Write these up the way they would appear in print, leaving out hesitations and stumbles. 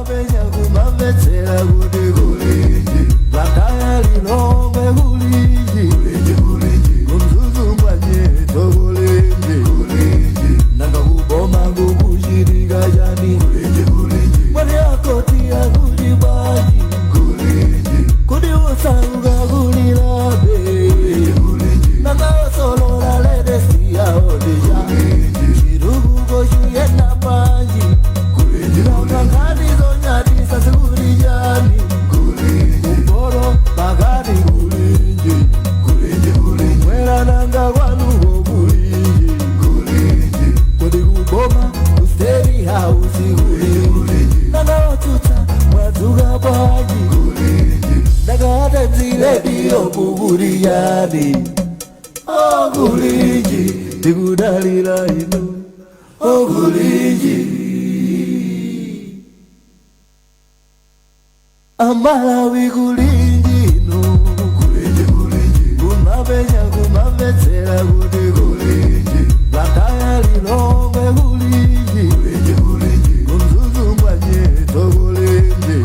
Kumapenya kumamvetsera kuti kulinji, Blantyre Lilongwe kulinji, kuMzuzu Mwanyeto kulinji, nanga kuboma kukuchitika chani, mwati akoti akuti bwanji, kuti usauka kulilabe, nanga osolola latest yaodija, chitukuko chiyenda panji, nanga nkhani zonyadisa zikuti chani, kumpoto pakati kulinji, mwera nanga kwanuko kulinji, kodi kuboma ku State House kulinji, nanga otsutsa mwadzuka bwanji, ndakata dzilediyo kukuti chani, okulinji tikudalira inu okulinji. Amalawi kulinji inu, kumapenya kumamvetsera kuti kulinji, Blantyre Lilongwe kulinji, kuMzuzu Mwanyeto kulinji,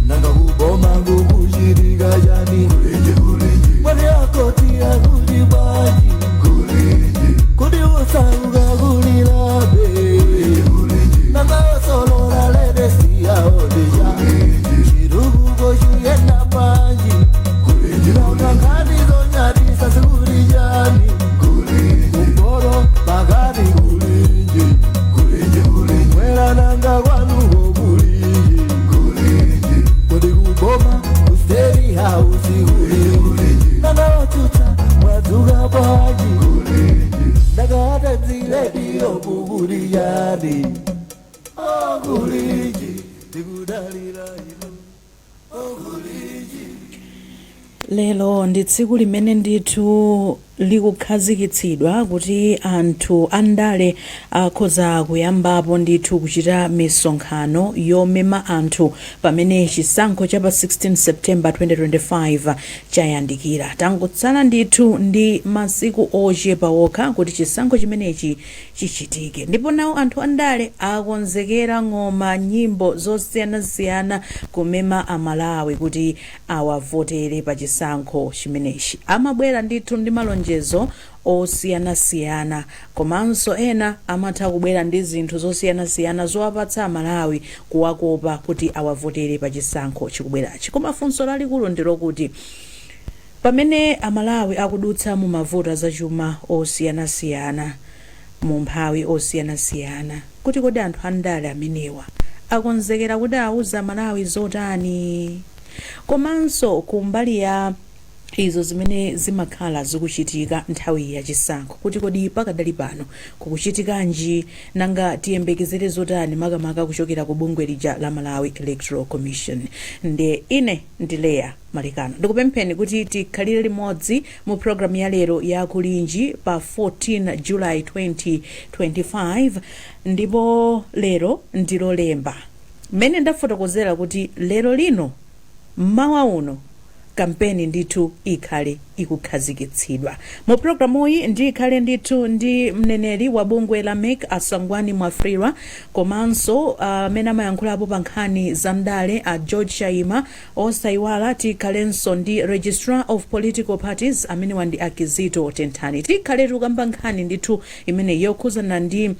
nanga kuboma kukuchitika chani, mwati akoti akuti bwanji, kuti usauka kulilabe, nanga osolola latest yaodija, chitukuko chiyenda panji, nanga nkhani zonyadisa zikuti chani, kumpoto pakati kulinji, mwera nanga kwanuko kulinji, kodi kuboma ku State House kulinji, nanga otsutsa mwadzuka bwanji, ndakata dzilediyo kukuti chani, okulinji tikudalira inu okulinji. Lero ndi tsiku limene ndithu likukhazikitsidwa kuti anthu andale akhoza kuyambapo ndithu kuchita misonkhano yomema anthu pamene chisankho cha pa 16 September 2025 chayandikira. Tangotsala ndithu ndi masiku ochepa okha kuti chisankho chimenechi chichitike, ndipo nawo anthu andale akonzekera ng'oma, nyimbo zosiyanasiyana kumema Amalawi kuti awavotere pa chisankho chimenechi. Amabwera ndithu ndi malonjezo osiyanasiyana, komanso ena amatha kubwera ndi zinthu zosiyanasiyana zowapatsa Amalawi kuwakopa kuti awavotere pa chisankho chikubwerachi. Koma funso lalikulu ndi lokuti pamene Amalawi akudutsa mu mavuto azachuma osiyanasiyana, mu umphawi osiyanasiyana, kuti kodi anthu andale amenewa akonzekera kuti auze Amalawi zotani? Komanso kumbali ya izo zimene zimakhala zikuchitika nthawi yachisankho, kuti kodi pakadali pano kukuchitikanji, nanga tiyembekezere zotani makamaka kuchokera ku bungwe lija la Malawi Electoral Commission? Nde ine ndi Leya Malekano, ndikupempheni kuti tikhalire limodzi mu programu ya lero ya Kulinji pa 14 July 2025. Ndipo lero ndi Lolemba, mmene ndafotokozera kuti lero lino mmawa uno kampeni ndithu ikhale ikukhazikitsidwa. Mu programuyi ndikhale ndithu ndi mneneri wa bungwe la MEC, a Sangwani Mwafulirwa, komanso amene amayankhulapo pa nkhani za ndale, a George Chaima. Osayiwala tikhalenso ndi Registrar of Political Parties, amenewa ndi a Kizito Tenthani. Tikhale tikukamba nkhani ndithu imene yokhuzana ndi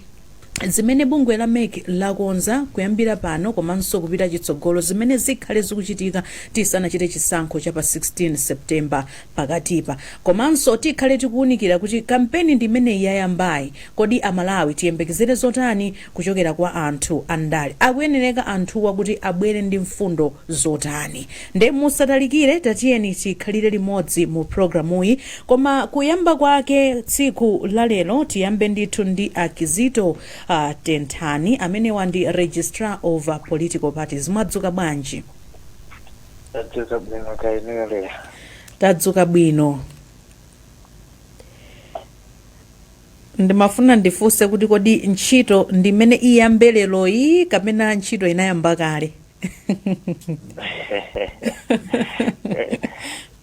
zimene bungwe la MEC lakonza kuyambira pano komanso kupita chitsogolo, zimene zikhale zikuchitika tisanachite chisankho cha pa 16 September pakatipa. Komanso tikhale tikuwunikira kuti kampeni ndi imeneyi yayambayi, kodi Amalawi tiyembekezere zotani kuchokera kwa anthu andale? Akuyenereka anthuwa kuti abwere ndi mfundo zotani? Nde musatalikire, tatiyeni tikhalire limodzi mu programuyi. Koma kuyamba kwake tsiku la lero tiyambe ndithu ndi a Kizito Tenthani, amenewa ndi Registrar of Political Parties. Mwadzuka bwanji? Tadzuka bwino, kaya inuyo, Leya? Tadzuka bwino. Ndimafuna ndifunse kuti kodi ntchito ndi imene iyambe leroyi kapena ntchito inayamba kale?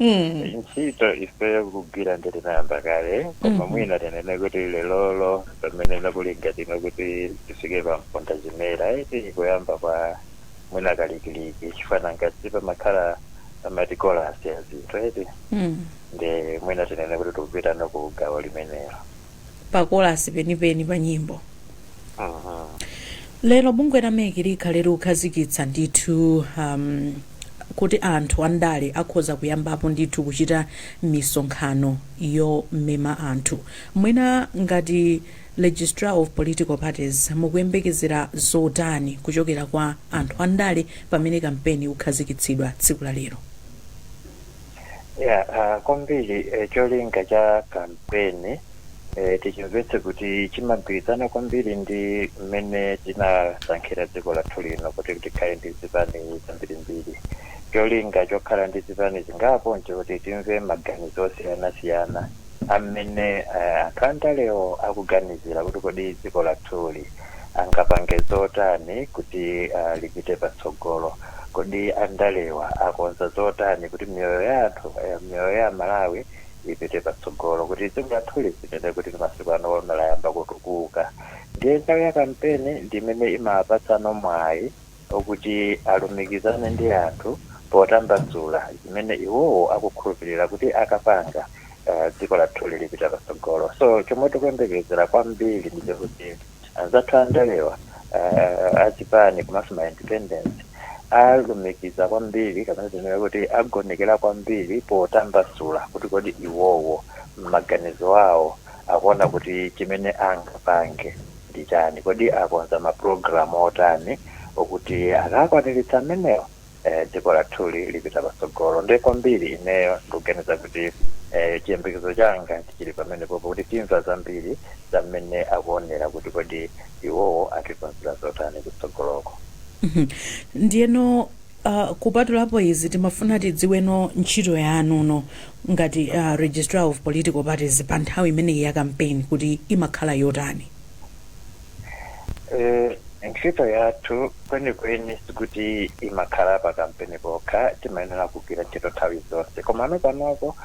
Ntchito ifeyo kugwira ndi tinayamba kale, koma mwina tinene kuti lerolo pamene nakuli ngati kuti tifike pa mponda chimera iti kuyamba kwa Mwina kalikiliki, chifana ngati pamakhala amati chorus ya zinthu, eti? Ndi mwina tinene kuti tikupita ku gawo limenelo. Pa chorus penipeni pa nyimbo. Lero bungwe la MEC likhale likukhazikitsa ndithu kuti anthu andale akhoza kuyambapo ndithu kuchita misonkhano yomema anthu. Mwina ngati Registrar of Political Parties, mukuyembekezera zotani kuchokera kwa anthu andale pamene kampeni ikukhazikitsidwa tsiku la lero? Ya, kwambiri cholinga cha kampeni, tichimvetse kuti chimagwirizana kwambiri ndi mmene tinasankhira dziko lathu lino kuti tikhale ndi zipani zambirimbiri. Cholinga chokhala ndi zipani zingapo nchikuti timve maganizo osiyanasiyana amene anthu andalewo akuganizira kuti kodi dziko lathuli angapange zotani kuti lipite patsogolo, kodi andalewa akonza zotani kuti miyoyo ya anthu, miyoyo ya Malawi ipite patsogolo, kuti dziko lathuli tinene kuti masiku ano layamba kutukuka. Ndiye nthawi ya kampeni ndimene imapatsano mwayi okuti alumikizane ndi anthu potambasula zimene iwowo akukhulupirira kuti akapanga, dziko lathuli lipita patsogolo. So chomwe tikuyembekezera kwambiri ndi chakuti anzathu andalewa, achipani komanso ma independents, alumikiza kwambiri, kapena tinene kuti agonekera kwambiri potambasula kuti kodi iwowo m'maganizo awo akuona kuti chimene angapange ndi chani, kodi akonza mapulogalamu otani okuti akakwaniritsa amenewo, dziko lathuli lipita patsogolo. Ndiye kwambiri ineyo ndikuganiza kuti chiyembekezo changa chili pamenepopo, kuti timva zambiri zamene akuonera kuti kodi iwowo atikonzera zotani kutsogoloko. Ndiyeno kupatulapo izi, timafuna tidziweno ntchito yanuno ngati Registrar of Political Parties pa nthawi imeneyi ya campaign kuti imakhala yotani? Ntchito yathu kwenikweni sikuti imakhala pa kampeni pokha. Timayenera kugwira ntchito nthawi zonse, komano panopo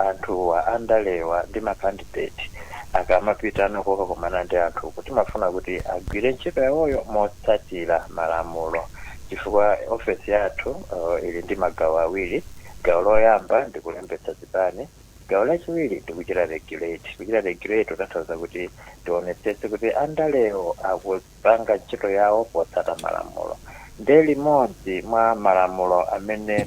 anthuwa andalewa ndi ma candidate akamapita kokakumana ndi anthu, timafuna kuti agwire ntchito yawoyo motsatira malamulo, chifukwa ofesi yathu ili ndi magawo awiri. Gawo loyamba ndi kulembetsa zipani, gawo lachiwiri ndi kuchita regulate. Kuchita regulate kutanthauza kuti tionetsetse kuti andalewo akupanga ntchito yawo potsata malamulo. Nde limodzi mwa malamulo amene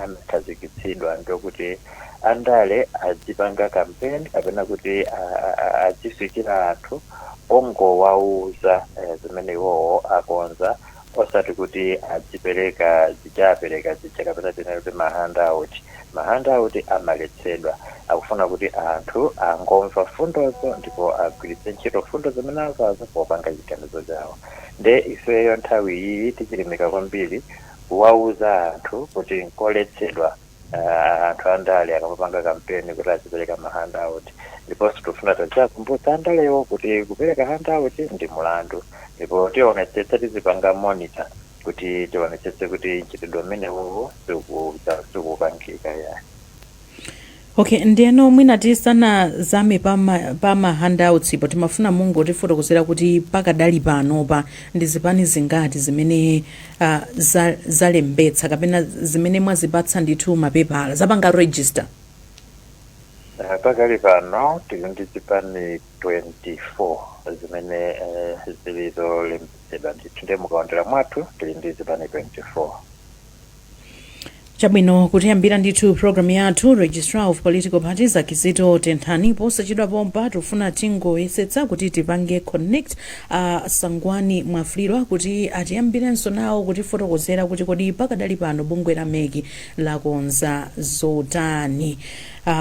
amakhazikitsidwa ndikuti andale azipanga campaign kapena kuti azifikira anthu ongowauza zimene iwowo akonza, osati kuti azipereka zichapereka zija, kapena tinene kuti ma handout. Ma handout amaletsedwa. Akufuna kuti anthu angomva fundozo ndipo agwiritse ntchito fundo zimene amvazo popanga chiganizo chawo. Nde ifeyo nthawi iyi tichilimika kwambiri kuwauza anthu kuti nkoletsedwa anthu andale akamapanga kampeni kuti azipereka ma handout. Ndiponso tifuna tizakumbutsa andalewo kuti kupereka handout ndi mulandu, ndipo tionetsetse, tizipanga monitor kuti tionetsetse kuti mchitidwe umenewo sikupangika ya. Okay, ndiyeno mwina tisanazame pa ma handouts ipo, timafuna mungotifotokozera kuti pakadali panopa ndi zipani zingati zimene zalembetsa kapena zimene mwazipatsa ndithu mapepala, zapanga register? Pakali pano tili ndi zipani 24 zimene zili zolembetsedwa ndithu. Ndiye mukaondera mwathu tili ndi zipani 24. Chabwino, kutiyambira ndithu program yathu, Registrar of Political Parties Akizito Tenthani. Posachedwa pompa tifuna tingoyesetsa kuti tipange connect Sangwani Mwafulirwa kuti atiyambirenso nawo kutifotokozera kuti kodi pakadali pano bungwe la MEC lakonza zotani,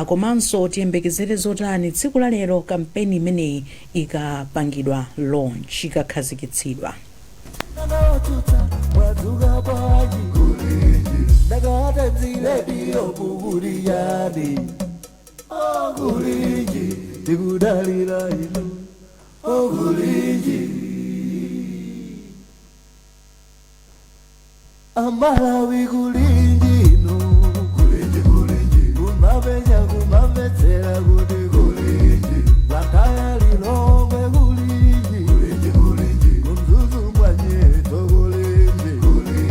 komanso tiyembekezere zotani tsiku la lero kampeni imeneyi ikapangidwa launch, ikakhazikitsidwa. Ndakatuta mwadzuka bwanji? Ndakata radio kukuliyani okulinji, tikudalira inu okulinji. Amalawi, kulinji inu? Kulinji, kulinji, kumapenya kumamvetsera kuti kulinji. Blantyre, Lilongwe, kulinji, kulinji, kulinji, kuMzuzu, mwanyeto, kulinji, kulinji.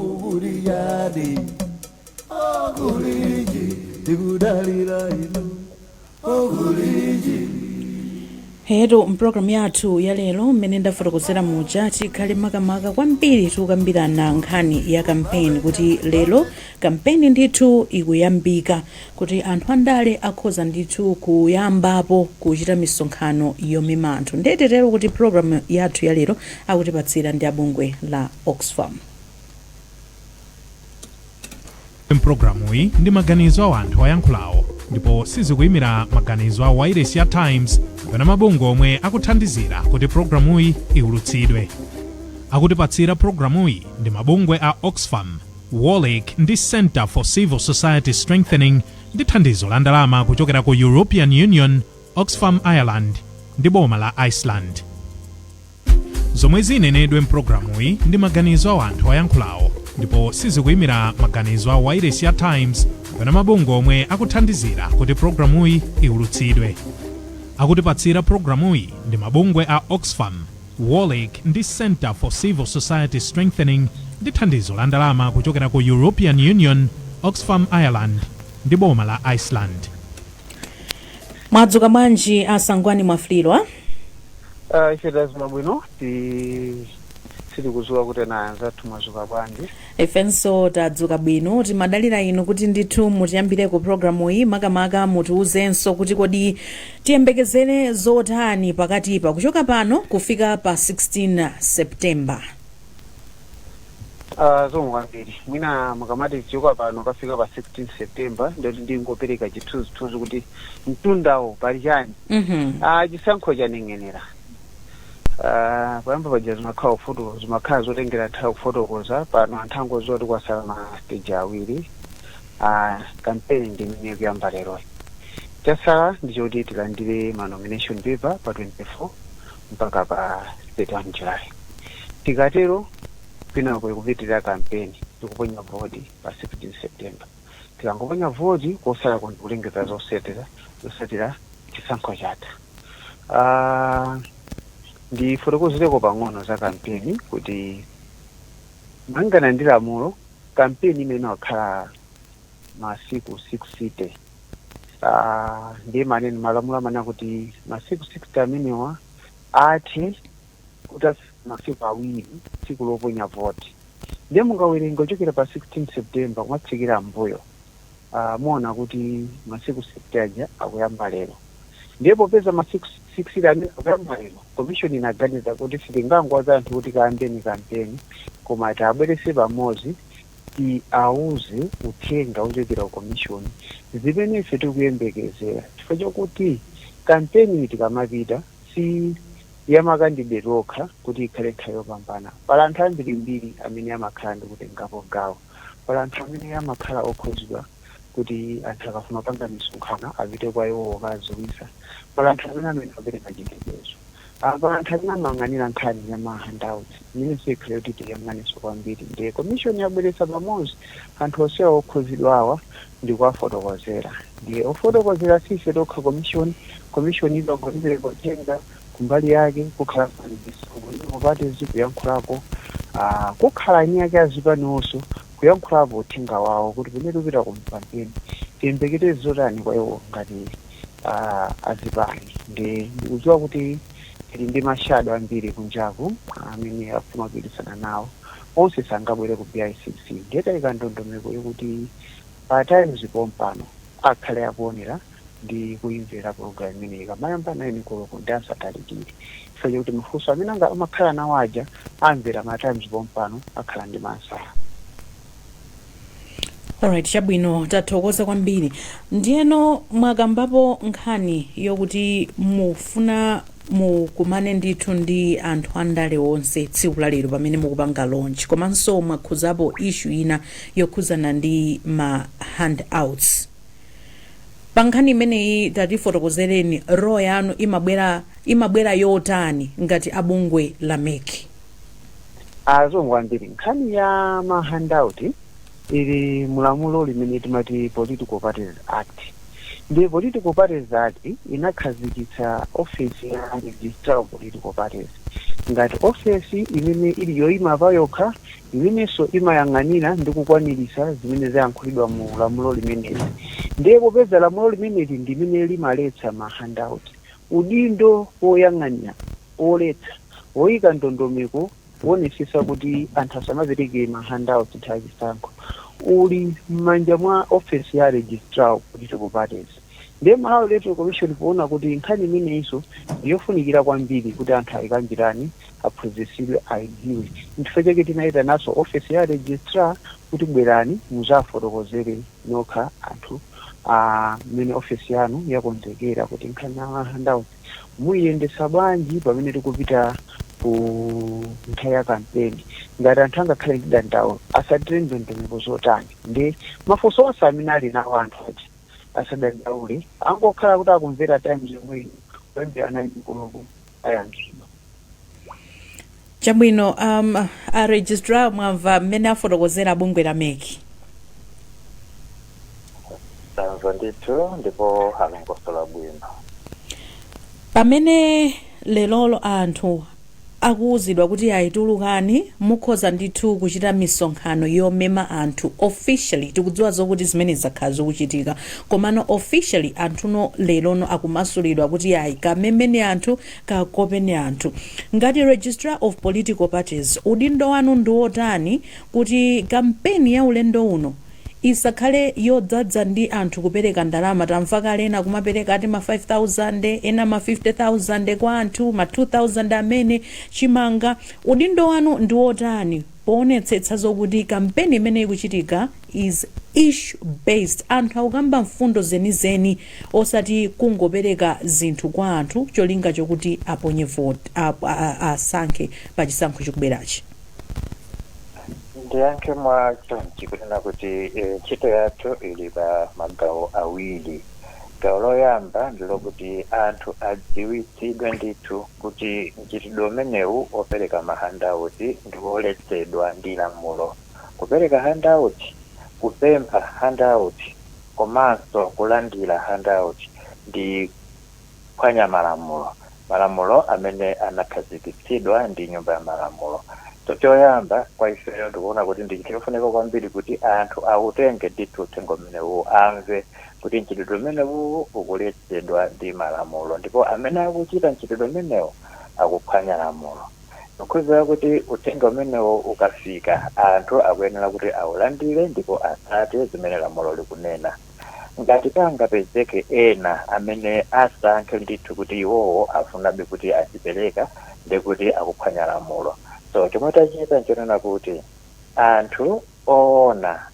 Mukuli yani Okulinji Tikudalira inu Okulinji. Hetu mpulogalamu yathu ya lero, mmene ndafotokozera muja, tikhale makamaka kwambiri tikukambirana nkhani ya kampeni, kuti lero kampeni ndithu ikuyambika, kuti anthu andale akhoza ndithu kuyambapo kuchita misonkhano yomema anthu. Ndetero kuti pulogalamu yathu ya lero akutipatsira ndi abungwe la Oxfam. Mpulogalamuyi ndi maganizo a anthu oyankhulawo ndipo sizikuyimira maganizo a wailesi ya Times kapena mabungwe omwe akuthandizira kuti pulogalamuyi iwulutsidwe. Akutipatsira pulogalamuyi ndi mabungwe a Oxfam, WOLREC ndi Center for Civil Society Strengthening, ndi thandizo la ndalama kuchokera ku European Union, Oxfam Ireland ndi boma la Iceland. Zomwe zinenedwe mpulogalamuyi ndi maganizo a anthu oyankhulawo ndipo sizikuyimira maganizo a wailesi ya Times kapena mabungwe omwe akuthandizira kuti pulogalamuyi iwulutsidwe. Akutipatsira pulogalamuyi ndi mabungwe a Oxfam, WOLREC ndi Center for Civil Society Strengthening, ndi thandizo la ndalama kuchokera ku European Union, Oxfam Ireland ndi boma la Iceland. Mwadzuka bwanji, Asangwani Mwafulirwa? Ife tadzuka bwino, sitikudziwa kuti na anzathu mwadzuka bwanji. Ifenso tadzuka bwino. Timadalira inu kuti ndithu mutiyambireko programu iyi, makamaka mutiuzenso kuti kodi tiyembekezere zotani pakatipa kuchoka pano kufika pa 16 September. Zomwe kwambiri, mwina mukamati kuchoka pano kafika pa 16 September, ndoti ndingopereka chithunzithunzi kuti mtundawo pali chani. Chisankho chaneng'enera. Payamba paja zimakhala kufoto, zimakhala zotengera nthawi kufotokoza. Pano anthu angodziwa kuti kwasala ma stage 2. Kampeni ndi imene kuyamba lero. Chasala ndichoti tilandire ma nomination paper pa 24 mpaka pa 31 July. Tikatero, kwinako ikupitirira kampeni, tikuponya voti pa 16 September. Tikangoponya voti, kosala ndikulengeza zotsatira, chisankho chatha. Ndifotokozereko pang'ono za kampeni, kuti malingana ndi lamulo, kampeni imene wakhala masiku 60. Ndiye manene malamulo amanena kuti masiku 60 amenewa athe kuti masiku 2 tsiku loponya voti. Ndiye mungawerenga kuchokera pa 16 September kumatsikira mbuyo, muona kuti masiku 60 aja akuyamba lero. Ndiye popeza masiku 60 amene akuyamba lero, commission inaganiza kuti sitingangowaza anthu kuti kayambeni kampeni, koma tiabwerese pamodzi, tiauze uthenga ochokera ku commission, zimene ife tikuyembekezera, chifukwa chokuti kampeni tikamapita si ya ma candidate okha kuti ikhale nthawi yopambana. Pali anthu ambirimbiri amene amakhala ndi kutengapo gawo. Pali anthu amene amakhala okhuzidwa kuti anthu akafuna kupanga misonkhano apite kwa iwo okaziwisa. Pali anthu amene apereka chitetezo. Pali anthu amene amayang'anira nkhani ya ma handouts, imene sikhale kuti tiyang'anenso kwambiri. Ndiye commission yabweretsa pamodzi anthu onsewa okhuzidwa awa ndi kuwafotokozera. Ndiye ofotokozera sife tokha commission. Commission ikangotipereka uthenga kumbali yake, kukhala parties kuyankhulako, kukhala eni ake azipanionso kuyankhulapo uthenga wawo, kuti pamene tikupita ku kampeni tiyembekeze zotani kwa iwo ngati azipani. Ndi ndikudziwa kuti tili ndi ma shadow ambiri kunjaku amene afuna kupikisana nawo, onse sangabwere ku BICC. Ndiye tayika ndondomeko yokuti pa Times pompano akhale akuonera ndi kuimvera program imeneyi kamayamba 9 koloko, ndi asatalikire, chifukwa chakuti mafunso amene anga amakhala nawo aja amvera ma Times pompano, akhala ndi ma answer. Alright, chabwino, tathokoza kwambiri. Ndiyeno mwakambapo nkhani yokuti mufuna mukumane ndithu ndi anthu andale onse tsiku la lero pamene mukupanga launch, komanso mwakhuzapo issue ina yokhuzana ndi ma handouts. Pa nkhani imeneyi tatifotokozereni, role yanu imabwera yotani ngati abungwe la MEC? Zikomo kwambiri. Nkhani ya ma handout ili mulamulo limene timati Political Parties Act. Ndiye Political Parties Act inakhazikitsa office ya Registrar of Political Parties ngati office imene ili yoyima pa yokha. Imenenso imayang'anira ndi kukwaniritsa zimene zayankhulidwa mu lamulo limeneli. Ndiye popeza lamulo limeneli ndi limene limaletsa ma handout, udindo woyang'anira, woletsa, woyika ndondomeko, wonesesa kuti anthu asamapereke ma handout nthawi yachisankho uli m'manja mwa office ya Registrar of Political Parties. Ndiye Malawi Electoral Commission, poona kuti nkhani imeneyinso ndiyofunikira kwambiri kuti anthu ayikambirane, aphunzitsidwe, ayidziwe, nchifukwa chake tinayitananso office ya registrar kuti bwerani muzafotokozere nokha anthu mmene office yanu yakonzekera kuti nkhani ya handout muyiyendesa bwanji pamene tikupita ku nthawi ya kampeni, ngati anthu angakhale ndi dandaulo asatire ndondomeko zotani. Ndi mafunso onse amene ali nawo anthu aja, asadandaule, angokhala kuti akumvera Times yomweyo kuyambira 9 koloko, ayankhidwa. Chabwino, a registrar, mwamva mmene afotokozera bungwe la MEC? Tamva ndithu, ndipo alongosola bwino. Pamene lelolo anthu akuwuzidwa kuti ayitulukani, mukhoza ndithu kuchita misonkhano yomema anthu officially, tikudziwa zokuti zimene zakhala zikuchitika, komano officially anthuno lerono akumasulidwa kuti ayi, kamemeni anthu, kakopeni anthu. Ngati Registrar of Political Parties, udindo wanu ndi wotani kuti kampeni ya ulendo uno isakhale yodzadza ndi anthu kupereka ndalama? Tamva kale ena kumapereka ati ma 5000, ena ma 50,000 kwa anthu, ma 2000 amene chimanga. Udindo wanu ndi wotani poonetsetsa zokuti kampeni imene ikuchitika is issue based, anthu akukamba mfundo zenizeni, osati kungopereka zinthu kwa anthu cholinga chokuti aponye vote, asankhe pa chisankho chikubwerachi? Ndiyankhe mwa chonchi, kunena kuti ntchito yathu ili pa magawo awiri. Gawo loyamba ndilokuti anthu adziwitsidwe ndithu kuti mchitidwe umenewu opereka ma handout ndi woletsedwa ndi lamulo. Kupereka handout, kupempha handout komanso kulandira handout ndi kuphwanya malamulo, malamulo amene anakhazikitsidwa ndi Nyumba ya Malamulo. So choyamba kwa ifeyo ndikuona kuti ndi chofunika kwambiri kuti anthu autenge ndithu uthenga umenewu, amve kuti mchitidwe umenewu ukuletsedwa ndi malamulo, ndipo amene akuchita mchitidwe umenewu akuphwanya lamulo. Ndikukhulupirira kuti uthenga umenewu ukafika, anthu akuyenera kuti awulandire ndipo atsate zimene lamulo likunena. Ngati pangapezeke ena amene asankhe ndithu kuti iwowo afunabe kuti azipereka, ndikuti akuphwanya lamulo. So chomwe tachita nchonena kuti anthu oona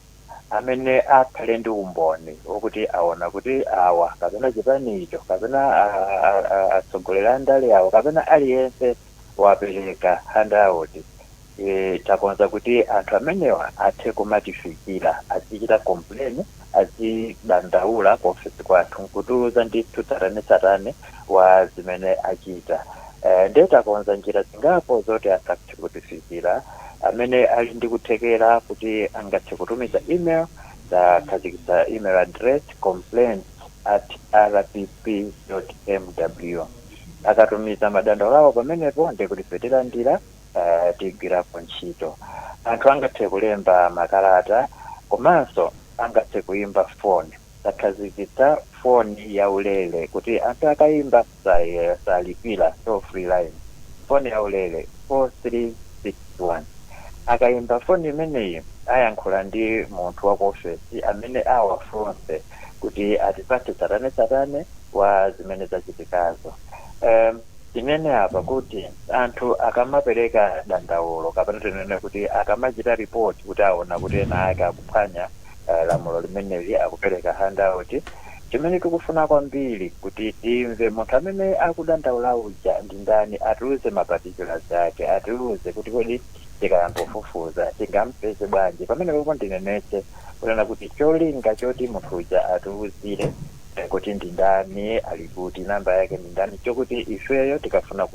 amene akhale ndi umboni wokuti aona kuti awa kapena chipanicho kapena atsogoleri a ndale awo kapena aliyense wapereka handout, takonza kuti anthu amenewa athe kumatifikira, azichita complain, azidandaula ku ofisi kwathu nkutiuza ndithu tsatanetsatane wa zimene achita. Ndiye takonza njira zingapo zoti anthu athe kutifikira. Amene ali ndi kuthekera kuti angathe kutumiza email, takhazikitsa email address, complaints@rpp.mw. Akatumiza madandaulo awo pamenepo, ndikuti ife tilandira, tigwirapo ntchito. Anthu angathe kulemba makalata komanso angathe kuimba foni. Takhazikitsa foni yaulere kuti anthu akayimba salipira, toll free line, foni yaulere 4361. Akayimba foni imeneyi, ayankhula ndi munthu wa ku ofesi amene awafunse kuti atipatse tsatanetsatane wa zimene zachitikazo. Tinene apa kuti anthu akamapereka dandaulo, kapena tinene kuti akamachita report kuti aona kuti ena ake akuphwanya lamulo limeneli, akupereka handout, chimene tikufuna kwambiri kuti timve munthu amene akudandaula uja ndi ndani, atiuze ma particulars ake, atiuze kuti kodi tikayambofufuza tingampeze bwanji. Pamene popo ndinenetse kunena kuti cholinga choti munthu uja atiuzire kuti ndi ndani, ali kuti, namba yake ndi ndani, chokuti ifeyo tikafuna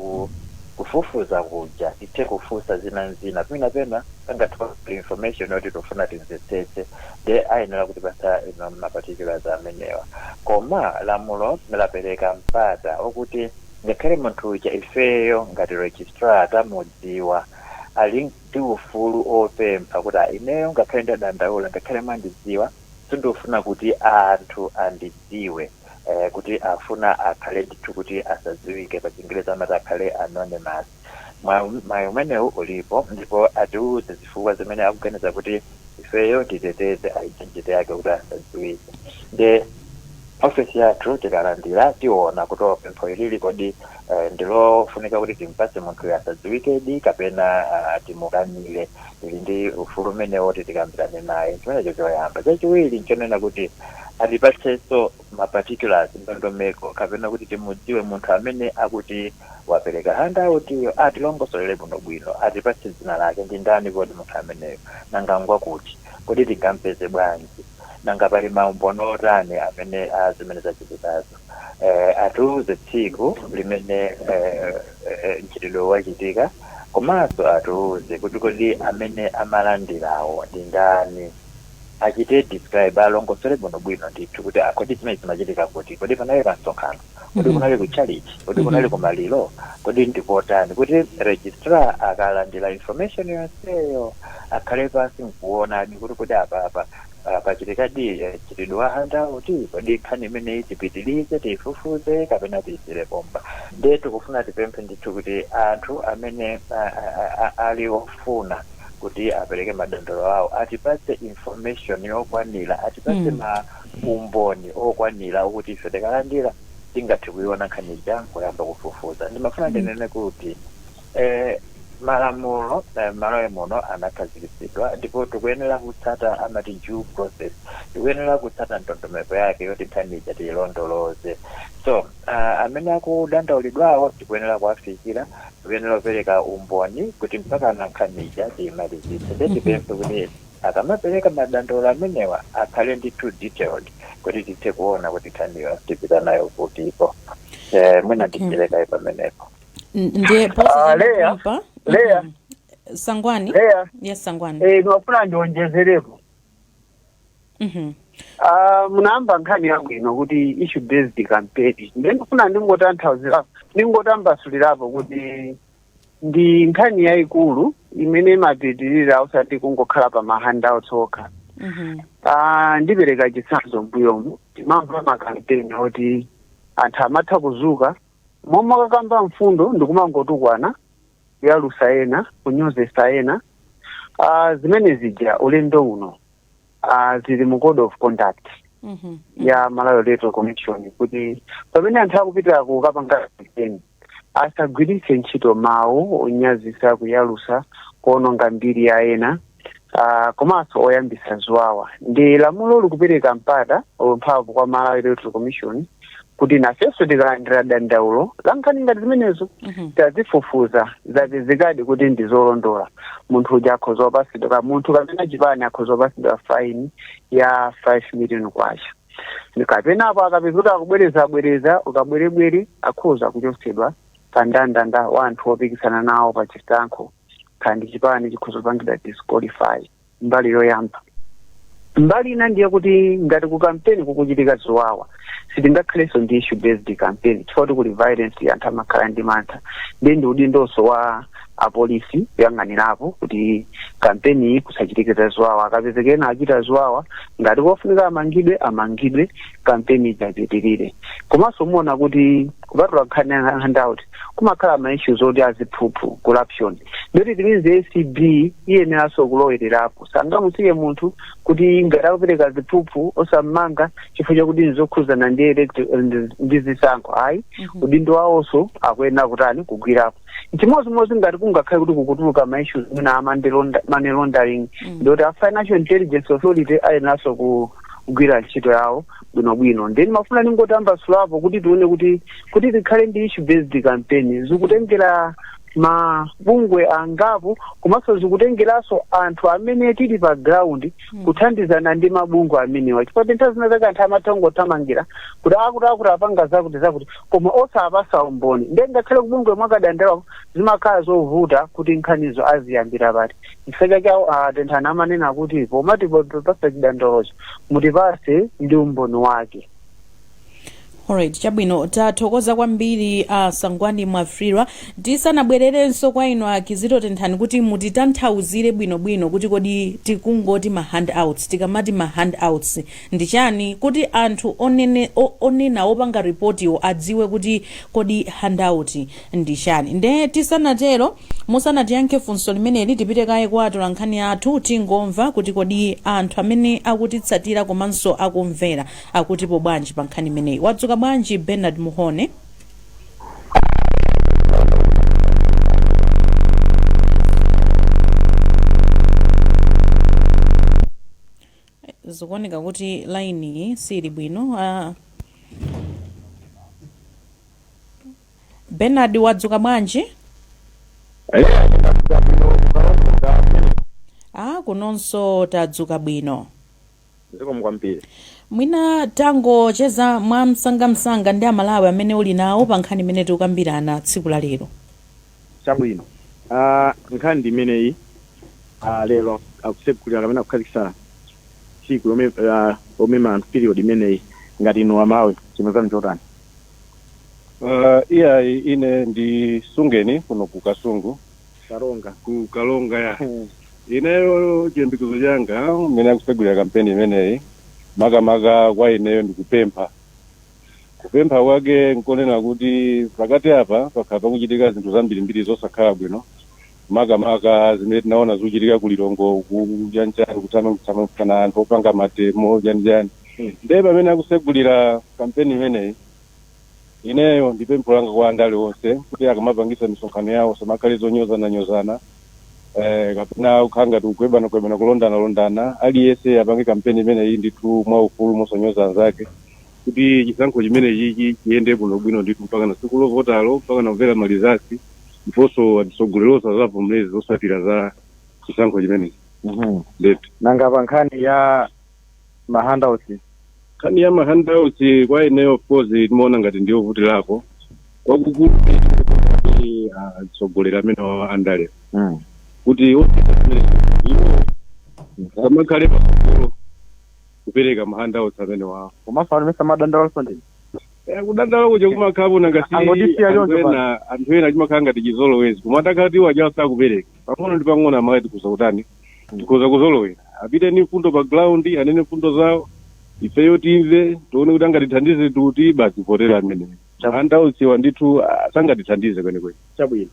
kufufuza kuja tithe kufunsa zina nzina, pena pena pangathe information yoti tofuna timvetsetse, de ayenera kutipatsa ino ma particulars amenewa. Koma lamulo lapereka mpata okuti ngakhale munthu uja ifeyo ngati registrar tamudziwa, Ali ndi ufulu opempha kuti, "Ah, ineyo ngakhale ndadandaula, ngakhale mandidziwa, sindifuna kuti anthu andidziwe," kuti afuna akhale ndithu kuti asadziwike, pa Chingereza amati akhale anonymous. Mwayi umenewu ulipo, ndipo atiuze zifukwa zimene akuganiza kuti ifeyo titeteze identity yake kuti asadziwike. Nde ofisi yathu tikalandira, tiona kuti pempho ilili kodi ndilofunika kuti timpatse munthu asadziwikedi kapena timukanire. Tili ndi ufulu umenewo kuti tikambirane naye. Chimenecho choyamba. Chachiwiri nchonena kuti atipatsenso ma particulars, ndondomeko, kapena kuti timudziwe munthu amene akuti wapereka handout iyo. Atilongosolere bwinobwino, atipatse dzina lake, ndi ndani kodi munthu ameneyo, nanga ngwakuti, kodi tingampeze bwanji, nanga pali maumboni otani amene a zimene zachitikazo, atiuze tsiku limene mchitidwe wachitika, komanso atiuze kuti kodi amene amalandirawo ndi ndani. Achite describe, alongosole bwinobwino ndithu kuti kodi zimene zimachitika kuti, kodi panali pa msonkhano, kodi kunali ku church, kodi kunali kumaliro, kodi ndikotani, kuti registrar akalandira information yonseyo akhale pansi nkuonadi kuti kodi apapa pachitikadi mchitidwe wa handout, kodi nkhani imeneyi tipitilize tiyifufuze kapena tiyisire pompa. Ndiye tikufuna tipemphe ndithu kuti anthu amene ali ofuna kuti apereke madandaulo awo atipatse information yokwanira, atipatse ma umboni okwanira okuti ife tikalandira tingathe kuiona nkhani ija kuyamba kufufuza. Ndimafuna ndinene kuti malamulo malo muno anakhazikitsidwa, ndipo tikuyenera kutsata, amati due process, tikuyenera kutsata ndondomeko yake yoti nkhani ija tiyilondoloze. So amene akudandaulidwawo tikuyenera kuwafikira, tikuyenera kupereka umboni kuti mpaka na nkhani ija tiyimalizitse. Nde tipemphe kuti akamapereka madandaulo amenewa akhale ndithu detailed kuti tithe kuona kuti nkhaniyo tipita nayo kutiko. Mwina ndiperekayi pamenepo. Ndiye Ah, Leya, pompa. Leya. Sangwani. Leya. Yes, Sangwani. Ndimafuna ndionjezerepo. Munayamba nkhani yabwino kuti issue based campaign. Ndiye ndifuna ndingotanthauzira, ndingotambasulirapo kuti ndi nkhani yayikulu imene imapitirira usati kungokhala pa ma handouts okha. Ndipereka chitsanzo. Mbuyomu timamva makampeni oti anthu amatha kuzuka momwe akakamba mfundo ndikumangotukwana, kuyalusa ena, kunyozesa ena. Zimene zija ulendo uno zili mu code of conduct ya Malawi Electoral Commission, kuti pamene anthu akupita kukapanga campaign asagwiritse ntchito mawu onyazisa, kuyalusa, kuononga mbiri ya ena, komanso oyambisa ziwawa. Ndi lamulo likupereka mpata, mphamvu kwa Malawi Electoral Commission kuti nafenso tikalandira dandaulo la nkhani ngati zimenezo, tazifufuza, zapezekadi kuti ndi zolondola, munthu uja akhoza kupasidwa ka munthu kapena chipani akhoza kupasidwa faini ya 5 million kwacha, kapenapo akapeza kuti akubwereza bwereza ukabwerebwere, akhoza kuchotsedwa pa ndandanda wa anthu opikisana nawo pa chisankho, kandi chipani chikhoza kupangidwa disqualify. Mbali yoyamba. Mbali ina ndiye kuti ngati ku kampeni kukuchitika ziwawa, sitingakhalenso ndi issue based campaign, chifukwa kuti kuli violence, anthu amakhala ndi mantha. Ndi udindonso wa apolisi kuyang'anirapo kuti kampeni iyi kusachitike za ziwawa. Akapezeka ena achita ziwawa, ngati kofunika amangidwe, amangidwe, kampeni ijapitirire. Komanso muona kuti kupatula nkhani ya handout, kumakhala ma issues oti aziphuphu, corruption. Ndoti timizi ACB iyeneranso kulowererapo. Sangamusiye munthu kuti ngati akupereka ziphuphu osammanga chifukwa chakuti nzokhuzana ndi ndi zisankho, ayi. Udindo wawonso akuyenera kutani? Kugwirapo. Chimodzimodzi ngati kungakhale kuti kukutuluka ma issues mwina a money laundering, ndoti a Financial Intelligence Authority ayeneranso kugwira ntchito yawo bwinobwino. Then mafuna ningotambasulapo kuti tione kuti tikhale ndi issue based campaign zikutengera mabungwe angapo, komanso zikutengeranso anthu amene tili pa ground kuthandizana ndi mabungwe amenewa, chifukwa nthawi zina zake anthu amatha kungothamangira kuti akuti apanga zakuti zakuti, koma osapasa umboni. Ndiye ngakhale kubungwe mwakadandaula, zimakhala zovuta kuti nkhanizo aziyambira pati. Chifukwa chake atenthani amanena kuti pomati pasa chidandaulocho mutipase ndi umboni wake. Alright, chabwino, tathokoza kwambiri Sangwani Mwafulirwa. Tisanabwererenso kwa inu a Kizito Tenthani kuti mutitanthauzire bwinobwino kuti kodi tikungoti ma handouts, tikamati ma handouts ndi chani, kuti anthu onena opanga ripotiwo adziwe kuti kodi handout ndi chani. Nde tisanatero, musanatiyankhe funso limeneli, tipite kaye kwa atolankhani athu, tingomva kuti kodi anthu amene akutitsatira komanso akumvera akutipo bwanji pa nkhani imeneyi. Wadzuka bwanji, Bernard Muhone? Zikuoneka kuti laini sili bwino. Bernard, wadzuka bwanji? Kunonso tadzuka bwino. Zikomo kwambiri. Mwina tangocheza mwa msangamsanga ndi Amalawi amene uli nawo pa nkhani imene tikukambirana tsiku la lero. Chabwino, nkhani ndi imeneyi. Lero akutsegulira kapena kukhazikitsa tsiku lomema anthu, period imeneyi. Ngati inu Amalawi, chimwezani chotani? Iyayi, ine ndi Sungeni kuno ku Kasungu. Karonga. Ku Karonga ya. Ineyo chiyembekezo changa mmene akusegulira kampeni imeneyi, makamaka kwa ineyo ndikupempha. Kupempha kwake nkonena kuti pakati apa pakhala pakuchitika zinthu zambirimbiri zosakhala bwino, makamaka zimene tinaona zikuchitika ku Lilongwe ku chanchani, kuthamangitsana anthu opanga ma demo, chanichani. Ndiye pamene akusegulira kampeni imeneyi, ineyo ndi pempho langa kwa andale onse kuti akamapangisa misonkhano yawo samakhale zonyozana-nyozana, kapena kukhala ngati kugwebana-gwebana, kulondana-londana. Aliyense apange kampeni imeneyi ndithu mwaufulu, mosonyoza anzake, kuti chisankho chimene chichi chiyende bwinobwino ndithu mpaka na tsiku lovotalo, mpaka na kumvera ma results, ndiponso atsogoleri azavomereze zotsatira za chisankho chimenechi ndithu. Nanga pa nkhani ya ma handouts? Nkhani ya ma handouts, kwa ineyo of course timaona ngati ndiyovutirako kwakukulu kuti atsogoleri amene wa andale kuti ochita zimene iwo samakhale patsogolo kupereka ma handouts amene wawo. Komanso anthu amene amadandaulaso ndi Kudandaula kuja kumakhala nanga si Angotisiya anthu choncho. ena, anthu ena chimakhala ngati chizolowezi, koma atakhala kuti iwo ajawo sakupereka, pang'ono ndi pang'ono amati tikhoza kutani, tikhoza kuzolowera. Apite ni mfundo pa ground, anene mfundo zawo, ifeyo timve, tione kuti angatithandize tuti, basi votera amene. Handouts wa ndithu sangatithandize kwenikweni. Chabwino,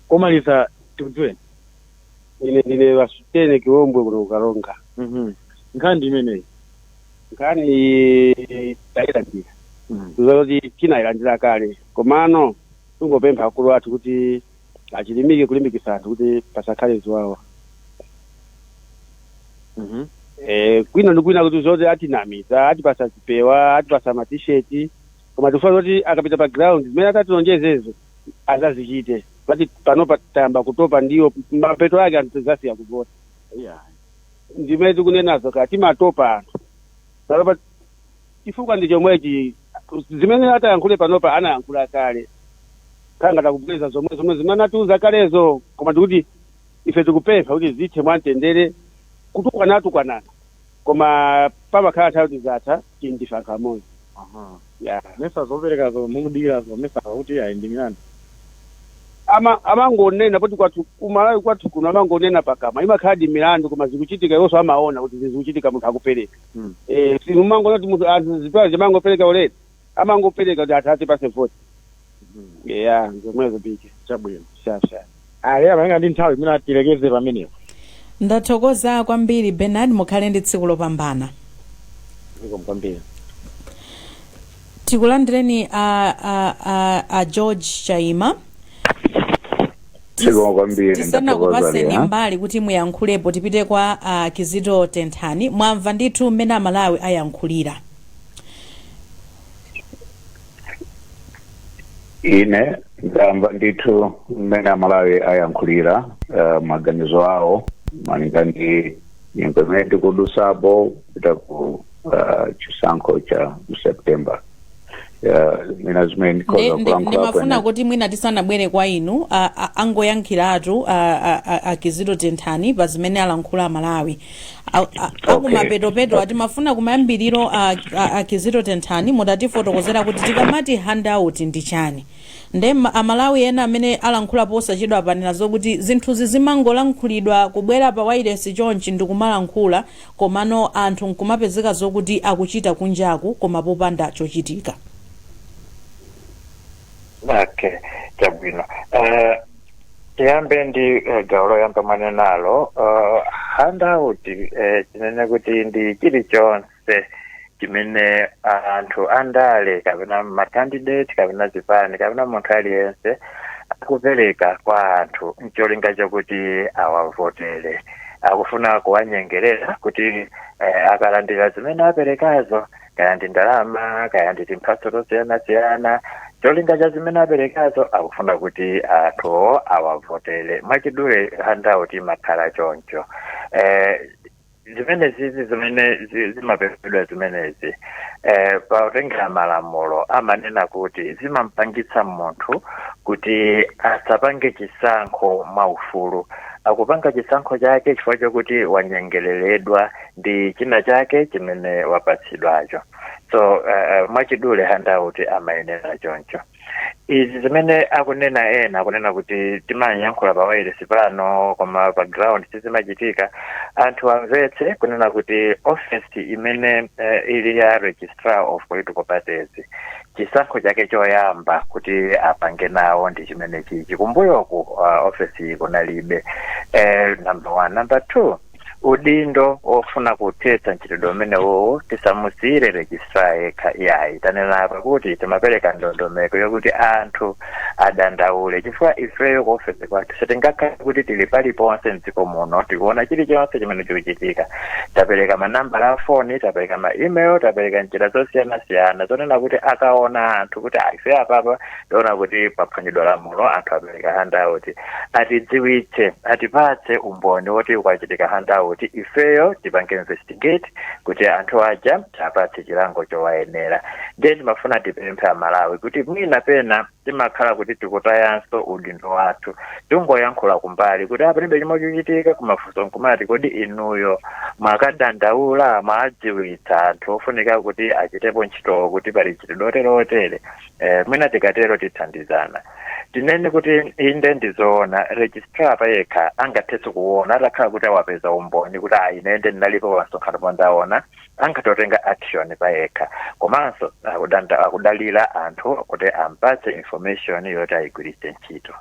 komaliza tikudziweni. Ine ndine Vasutene Kiwombwe kuno kuKaronga. Nkhani ndi imeneyi. Nkhani tayilandira, zoti tinayilandira kale, komano tungopempha akulu athu kuti achilimike kulimbikitsa anthu kuti pasakhale ziwawa. Kwina ndi kwina kuti zoti atinamiza, atipasa zipewa, atipasa matisheti, koma tikufuna zoti akapita pa ground zimene atatilonjezezo azazichite. Pati panopa tayamba kutopa, ndiyo mapeto ake anthu tizasiya kuvota. Ndimene tikunenazo ka timatopa anthu panopa, chifukwa ndi chomwechi, zimene atayankhule panopa anayankhula kale, khanga takubweza zomwe zomwe zimene atiuza kalezo. Koma ndikuti ife tikupempha kuti zithe mwamtendere, kutukwana tukwanana, koma pamakhala nthawi kuti zatha, tili ndife anthu amodzi. Ya. Mesa zoperekazo mukudikirazo, mesa kuti ayi ndi milandu? Amangonena poti kwathu kuMalawi kwathu kuno amangonena pakamwa, imakhala di milandu, koma zikuchitika, iwonso amaona kuti zikuchitika, munthu akupereka. Simumangoona kuti munthu anthu zipewa zimangopereka ulere, amangopereka kuti anthu atipase voti. Ya, zomwezo pike. Chabwino. Sha. Ale amayenga ndi nthawi imene tilekeze pamenepo. Ndathokoza kwambiri, Bernard, mukhale ndi tsiku lopambana. Zikomo kwambiri. Tikulandireni a George Chaima. Zikomo kwambiri. Tisanakupaseni Ndathokoza. mbali kuti muyankhulepo, tipite kwa Kizito Tenthani. Mwamva ndithu mmene Amalawi ayankhulira. Ine ndamva ndithu mmene Amalawi ayankhulira, maganizo awo malinga ndi nyengo imene tikudusapo kupita ku chisankho cha mu September. Mina zimene ndikhoza kulankhulapo. Ndimafuna Ine kuti mwina tisanabwere kwa inu, angoyankhiratu a Kizito Tenthani pa zimene alankhula Amalawi akumapetopeto. Atimafuna kumayambiriro, a Kizito Tenthani, mutatifotokozera kuti tikamati handout ndi chani. Nde Amalawi ena amene alankhula posachedwa panena zokuti zinthuzi zimangolankhulidwa kubwera pa wailesi chonchi ndikumalankhula, komano anthu nkumapezeka zokuti akuchita kunjaku koma popanda chochitika. Okay, chabwino. Tiyambe ndi gawo loyamba mwanenalo. Handout, tinene kuti ndi chilichonse chimene anthu andale kapena macandidate kapena zipani kapena munthu aliyense akupereka kwa anthu ncholinga chokuti awavotere. Akufuna kuwanyengerera kuti akalandira zimene aperekazo, kaya ndi ndalama, kaya ndi timphatso tosiyanasiyana, cholinga cha zimene aperekazo akufuna kuti anthuwo awavotere. Mwachidule, handout imakhala choncho. Zimene zizi zimene zimapempedwa zimenezi, potengera malamulo amanena kuti zimampangitsa munthu kuti asapange chisankho mwaufulu. Akupanga chisankho chake chifukwa chokuti wanyengereredwa ndi china chake chimene wapatsidwacho. So mwachidule, handout amayenera choncho. Izi zimene akunena ena, akunena kuti timayankhula pa wireless pano koma pa ground sizimachitika, anthu amvetse kunena kuti office imene ili ya Registrar of Political Parties, chisankho chake choyamba kuti apange nawo ndi chimene chichi. Kumbuyoku office iyi kunalibe. Number one. Number two, udindo ofuna kuthetsa mchitidwe umenewowo tisamusiyire registrar yekha, iyayi. Tanena apa kuti timapereka ndondomeko yokuti anthu adandaule, chifukwa ifeyo ku ofesi kwathu sitingakhale kuti tili paliponse mdziko muno tikuona chilichonse chimene chikuchitika. Tapereka manambala a foni, tapereka ma email, tapereka njira zosiyanasiyana zonena kuti akaona anthu kuti, "Ah, ife apapa tiona kuti paphwanyidwa lamulo, anthu apereka handout," atidziwitse, atipatse umboni woti kwachitika handout, ifeyo tipange investigate kuti anthu aja apatse chilango chowayenera. Ndiye timafuna tipemphe Amalawi kuti mwina pena timakhala kuti tikutayanso udindo wathu, tingoyankhula kumbali kuti apalibe chimwe chochitika. Kumafunso nkumati, kodi inuyo mwakadandaula, mwadziwitsa anthu ofunika kuti achitepo ntchitowo kuti pali chitidwe otere? Mwina tikatero tithandizana. Tinene kuti inde, ndizoona, registrar payekha angathenso kuona atakhala kuti awapeza umboni kuti ayi, ine inde ndinalipo pa msonkhano pondaona, angatotenga action payekha. Komanso akudalira anthu kuti ampatse information yoti ayigwiritse ntchito.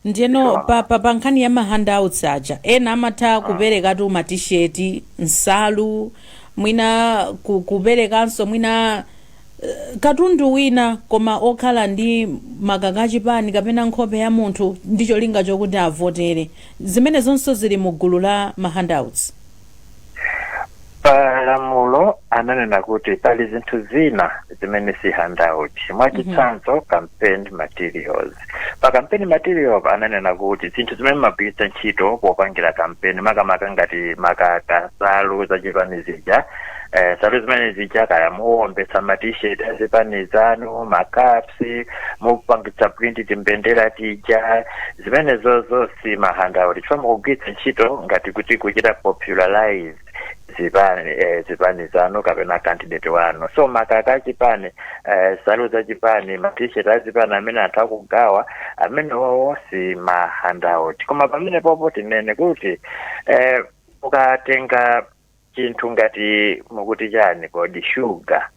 Ndiyeno pa nkhani ya ma handouts aja, ena amatha kuperekatu matisheti, nsalu, mwina kuperekanso mwina katundu wina koma okhala ndi makaka achipani kapena nkhope ya munthu ndi cholinga chokuti avotere. Zimene zonse zili mu gulu la ma handouts? Palamulo ananena kuti pali zinthu zina zimene si handout, mwachitsanzo campaign materials. Pa campaign material ananena kuti zinthu zimene mumagwiritsa ntchito popangira campaign, makamaka ngati makaka, nsalu zachipani zija, nsalu zimene zija, kaya muwombetsa ma-t-shirt azipani zanu, macaps, mupangitsa print timbendera tija, zimene zozo si ma handout chifukwa mukugwiritsa ntchito ngati kuti kuchita popularize zipani zanu kapena candidate wanu. So makaka achipani, nsalu zachipani, ma-t-shirt azipani amene anthu akugawa, amene wowo si ma handout. Koma pamene popo tinene kuti ukatenga chinthu ngati mukuti chani kodi, shuga,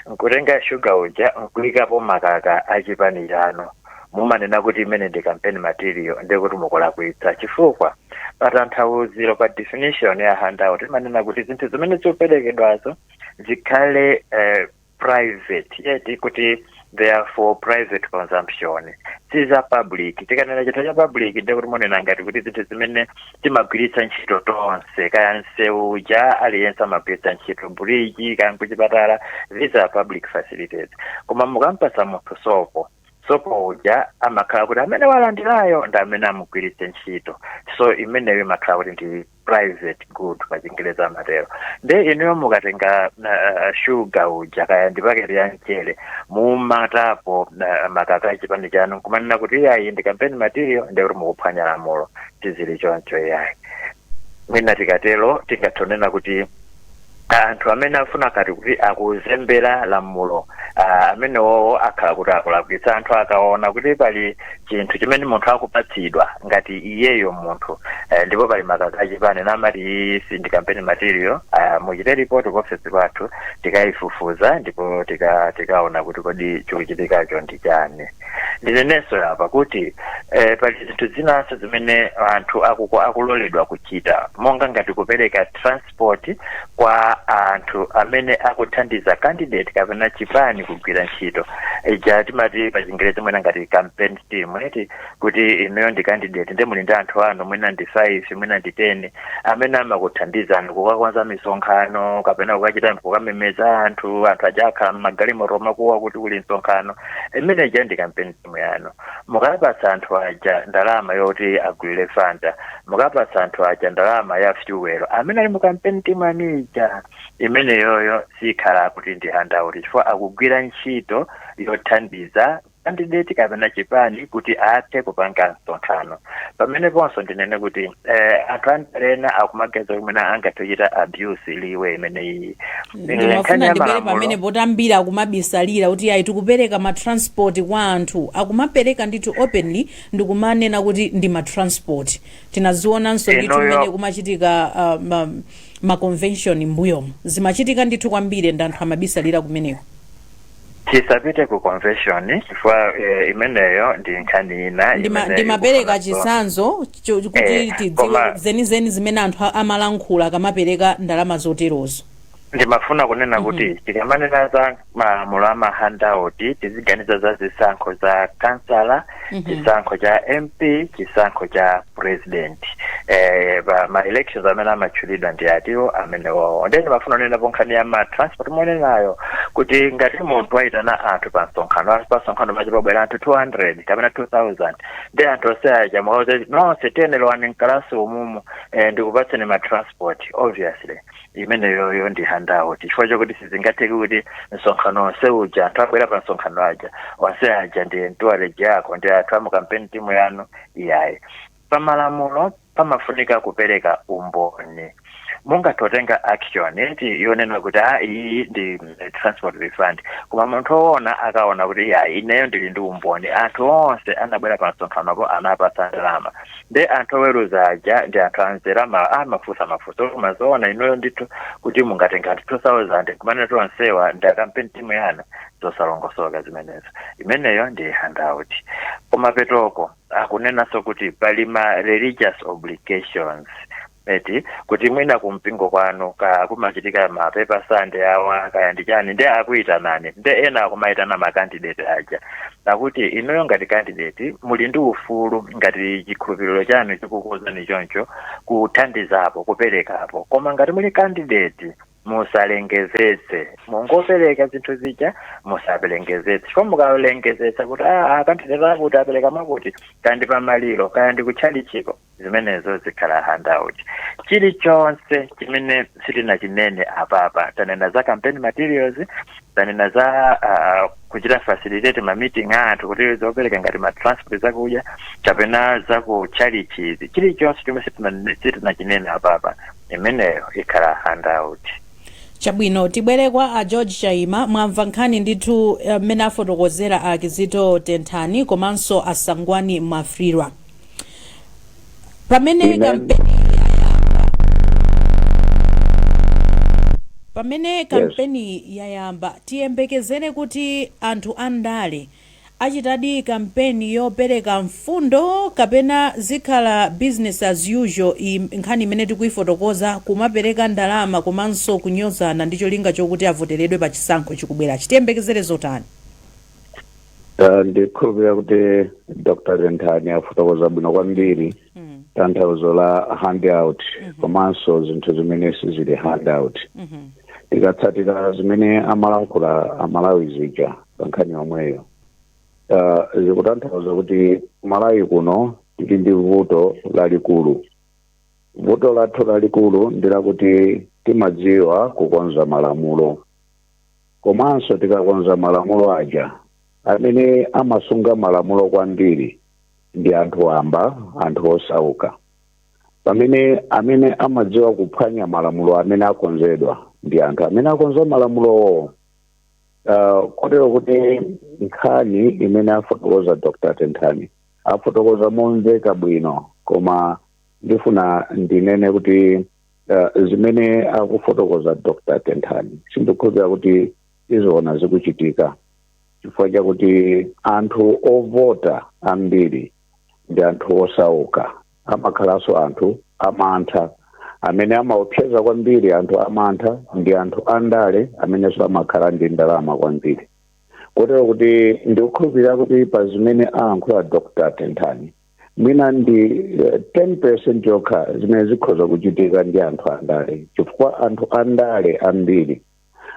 nkutenga shuga uja nkuyikapo makaka achipani chanu, mumanena kuti imene ndi campaign material, ndikuti mukulakwitsa, chifukwa patanthauziro, pa definition ya handout, imanena kuti zinthu zimene zikuperekedwazo zikhale private, yeti kuti they are for private consumption, siza public. Tikanena chinthu cha public, ndikuti munena ngati kuti zinthu zimene timagwiritsa ntchito tonse, kaya msewu uja aliyense amagwiritsa ntchito, bridge, kaya nkuchipatala, these are public facilities. Koma mukampasa munthu sopo, Sopo uja amakhala kuti amene walandirayo ndi amene amugwiritse ntchito. So imeneyo imakhala kuti ndi private good, pachingereza amatero. Nde inuyo mukatenga shuga uja, kaya ndi paketi ya mchere, mumatapo makaka achipani chanu, nkumanena kuti iyayi, ndi campaign material, ndi kuti mukuphwanya lamulo. Tizili choncho iyayi. Mwina tikatero tingathonena kuti anthu amene afuna kati kuti akuzembera lamulo, amenewowo akhala kuti akulakwitsa. Anthu akaona kuti pali chinthu chimene munthu akupatsidwa ngati iyeyo munthu, ndipo pali makaka achipani, namati iyi si ndi campaign material, muchite report ku office kwathu, tikayifufuza ndipo tikaona kuti kodi chikuchitikacho ndi chani. Ndinenenso apa kuti pali zinthu zinanso zimene anthu akuloledwa kuchita, monga ngati kupereka transport kwa anthu amene akuthandiza candidate kapena chipani kugwira ntchito ija timati pachingerezi mwina ngati campaign team, eti, kuti inuyo ndi candidate, ndi muli ndi anthu anu, mwina ndi 5, mwina ndi 10, amene amakuthandizani kukakonza misonkhano kapena kukachita kukamemeza anthu. Anthu aja akhala mmagalimoto makuwa kuti kuli msonkhano. Imene ija ndi campaign team yanu. Mukapatsa anthu aja ndalama yoti agulire Fanta, mukapatsa anthu aja ndalama ya fuel amene ali mu campaign team anu ija, imeneyoyo sikhala kuti ndi handout, chifukwa akugwira ntchito yothandiza candidate kapena chipani kuti athe kupanga msonkhano. Pameneponso ndinene kuti anthu andalena akumaganiza kuti mwina angathe kuchita abuse liwe imeneyi. Ndimafuna ndibwere pamene potambira akumabisalira kuti ayi, tikupereka ma transport kwa anthu. Akumapereka ndithu openly, ndikumanena kuti ndi ma transport. Tinazionanso ndithu mmene kumachitika ma convention mbuyomu, zimachitika ndithu kwambiri, ndi anthu amabisalira kumeneko. Tisapite ku convention chifukwa imeneyo ndi nkhani ina imene Ndimapereka ikufunanso chitsanzo kuti tidziwe zenizeni zimene anthu amalankhula akamapereka ndalama zoterozo. Ndimafuna kunena kuti tikamanena za malamulo ama handout, tiziganiza za zisankho za kansala, chisankho cha MP, chisankho cha president. Pa ma elections amene amatchulidwa ndi atiwo amenewowo. Ndiye ndimafuna kunenapo nkhani ya ma transport monenayo kuti ngati munthu wayitana anthu pa msonkhano, pa msonkhano pacho pabwera anthu 200 kapena 2000, ndi anthu onse aja mwauze nonse, "Tiyeni mkalasi umumu, ndikupatseni ma transport," obviously imeneyoyo ndi handout, chifukwa chokuti sizingatheke kuti msonkhano onse uja, anthu abwera pa msonkhano aja onse aja ndi entourage yako, ndi anthu amu campaign team yanu, iyayi. Pamalamulo pamafunika kupereka umboni. Mungatotenga action eti yonena kuti a iyi ndi transport refund, koma munthu woona akaona kuti ya, ineyo ndili ndi umboni, anthu onse anabwera pa msonkhanopo anapatsa ndalama, ndi anthu oweruza aja ndi anthu anzera, amafunsa mafunso, koma zoona inuyo ndithu kuti mungatenga anthu 2000 kumanena tonsewa ndi campaign team yanu? Zosalongosoka zimenezo. Imeneyo ndi handout. Koma petoko akunenanso kuti pali ma religious obligations, eti, kuti mwina kumpingo kwanu ka kumachitika ma paper Sunday awa, kaya ndi chani, ndi akuyitanani, ndi ena akumayitana ma candidate aja, akuti inuyo ngati candidate muli ndi ufulu, ngati chikhulupiriro chanu chikukuwuzani choncho, kuthandizapo, kuperekapo. Koma ngati muli candidate, musalengezetse. Mungopereka zinthu zija, musapelengezetse, chifukwa mukalengezetsa kuti ah, candidate akuti apereka makuti, kaya ndi pamaliro, kaya ndi kutchalichiko, zimenezo zikhala handout. Chilichonse chimene sitinachinene apapa, tanena za campaign materials, tanena za kuchita facilitate ma meeting a anthu, kuti zopereka ngati ma transport, zakudya kapena za ku chalichizi, chilichonse chomwe sitinachinene apapa, imeneyo ikhala handout. Chabwino, tibwere kwa a George Chaima. Mwamva nkhani ndithu mmene afotokozera a Kizito Tenthani komanso Asangwani Mwafulirwa. Pamene kampeni yayamba, pamene kampeni yayamba, tiyembekezere kuti anthu andale achitadi kampeni yopereka mfundo, kapena zikhala business as usual, nkhani imene tikuifotokoza, kumapereka ndalama komanso kunyozana ndi cholinga chokuti avoteredwe pa chisankho chikubwerachi? Tiyembekezere zotani? Ndikhulupirira kuti Dr Tenthani afotokoza bwino kwambiri tanthauzo la handout komanso zinthu zimene sizili handout. Tikatsatira zimene amalankhula Amalawi zija pa nkhani yomweyo. Zikutanthauza kuti Malawi kuno tili ndi vuto lalikulu. Vuto lathu lalikulu ndi lakuti timadziwa kukonza malamulo, komanso tikakonza malamulo aja, amene amasunga malamulo kwambiri ndi anthu wamba, anthu osauka, pamene amene amadziwa kuphwanya malamulo amene akonzedwa ndi anthu amene akonza malamulowo. Kotero kuti nkhani imene afotokoza Dr Tenthani afotokoza momveka bwino, koma ndifuna ndinene kuti zimene akufotokoza Dr Tenthani sindikukhulupirira kuti izoona zikuchitika, chifukwa chakuti anthu ovota ambiri ndi anthu osauka, amakhalanso anthu amantha. Amene amaopseza kwambiri anthu amantha ndi anthu andale amenenso amakhala ndi ndalama kwambiri. Kotero kuti ndikukhulupirira kuti pa zimene ayankhula Dr Tenthani, mwina ndi 10% yokha zimene zikhoza kuchitika ndi anthu andale, chifukwa anthu andale ambiri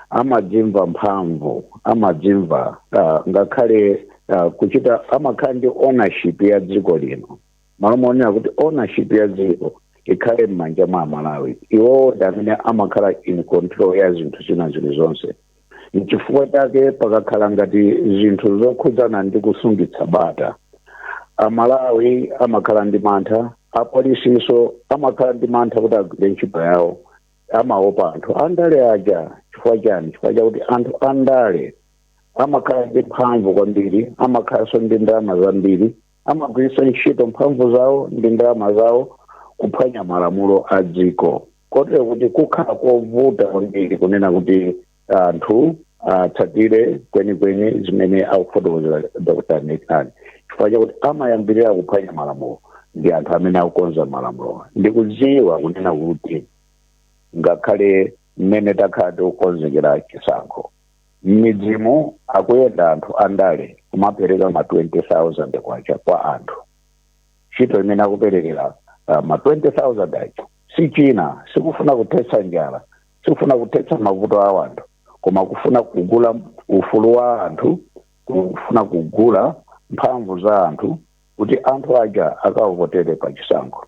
amadzimva mphamvu, amadzimva ngakhale kuchita amakhala ndi ownership ya dziko lino. Malo moonera kuti ownership ya dziko ikhale m'manja mwa Amalawi, iwo ndi amene amakhala in control ya zinthu zina zilizonse. Nchifukwa chake pakakhala ngati zinthu zokhudzana ndi kusungitsa bata, Amalawi amakhala ndi mantha, apolisinso amakhala ndi mantha kuti agwire ntchito yawo, amaopa anthu andale aja. Chifukwa chani? Chifukwa chakuti anthu andale amakhala ndi mphamvu kwambiri, amakhalanso ndi ndalama zambiri, amagwiritsa ntchito mphamvu zawo ndi ndalama zawo kuphwanya malamulo a dziko. Kotero kuti kukhala kovuta kwambiri kunena kuti anthu atsatire kwenikweni zimene akufotokozera Dr Tenthani, chifukwa chakuti amayambirira kuphwanya malamulo ndi anthu amene akukonza malamulo. Ndikudziwa kunena kuti ngakhale mmene takhala tikukonzekera chisankho, m'midzimu akuyenda anthu andale kumapereka ma 20,000 kwacha kwa anthu. Ntchito imene akuperekera ma 20,000 aja si china, sikufuna kuthetsa njala, sikufuna kuthetsa mavuto a anthu, koma kufuna kugula ufulu wa anthu, kufuna kugula mphamvu za anthu kuti anthu aja akavotere pa chisankho.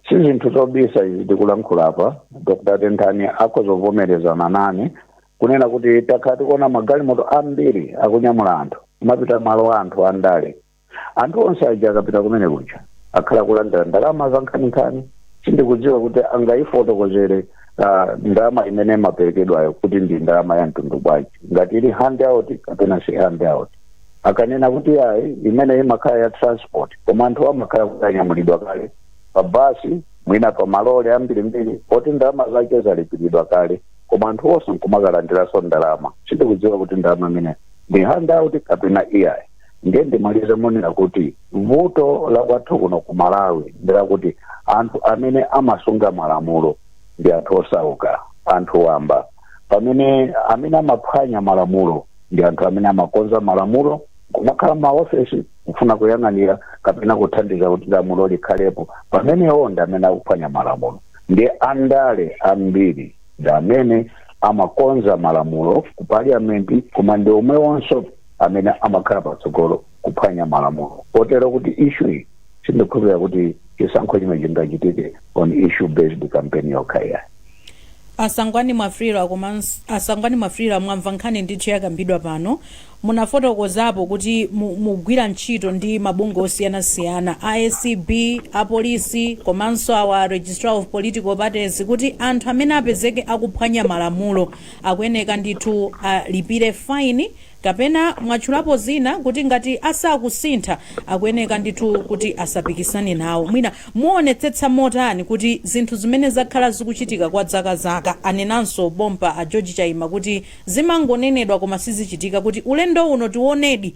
Si zinthu zobisa izi tikulankhula apa. Dr Tenthani akhozovomerezana nane kunena kuti takhala tikuona magalimoto ambiri akunyamula anthu kumapita malo anthu andale. Anthu onse aja akapita kumene kuja akhala kulandira ndalama za nkhaninkhani. Sindikudziwa kuti angayifotokozere ndalama imene imaperekedwayo kuti ndi ndalama ya mtundu bwanji, ngati ili handout kapena si handout. Akanena kuti ayi, imene imakhala ya transport, koma anthu amakhala kuti anyamulidwa kale pa basi, mwina pa malole ambirimbiri, poti ndalama zake zalipiridwa kale, koma anthu onse nkumakalandiranso ndalama. Sindikudziwa kuti ndalama imene ndi handout kapena iyayi. Ndiye ndimalize monena kuti vuto la kwathu kuno ku Malawi ndi lakuti anthu amene amasunga malamulo ndi anthu osauka, anthu wamba, pamene amene amaphwanya malamulo ndi anthu amene amakonza malamulo kumakhala maofesi kufuna kuyang'anira kapena kuthandiza kuti lamulo likhalepo. Pamenewo ndi amene akuphwanya malamulo. Ndi andale ambiri ndi amene amakonza malamulo ku parliament, koma ndi omwewonso amene amakhala patsogolo kuphwanya malamulo. Kotero kuti issue iyi, sindikhulupirira kuti chisankho chimene chingachitike on issue based campaign yokha iyayi. Asangwani Mwafulirwa, komanso Asangwani Mwafulirwa, mwamva nkhani ndithu yakambidwa pano. Munafotokozapo kuti mugwira ntchito ndi mabungwe osiyanasiyana, ACB, apolisi, komanso awa Registrar of Political Parties, kuti anthu amene apezeke akuphwanya malamulo akuyeneka ndithu alipire faini, kapena mwatchulapo zina kuti ngati asakusintha akuyeneka ndithu kuti asapikisane nawo. Mwina muonetsetsa motani kuti zinthu zimene zakhala zikuchitika kwa zakazaka, anenanso bompa a George Chaima kuti zimangonenedwa koma sizichitika, kuti ulendo uno tionedi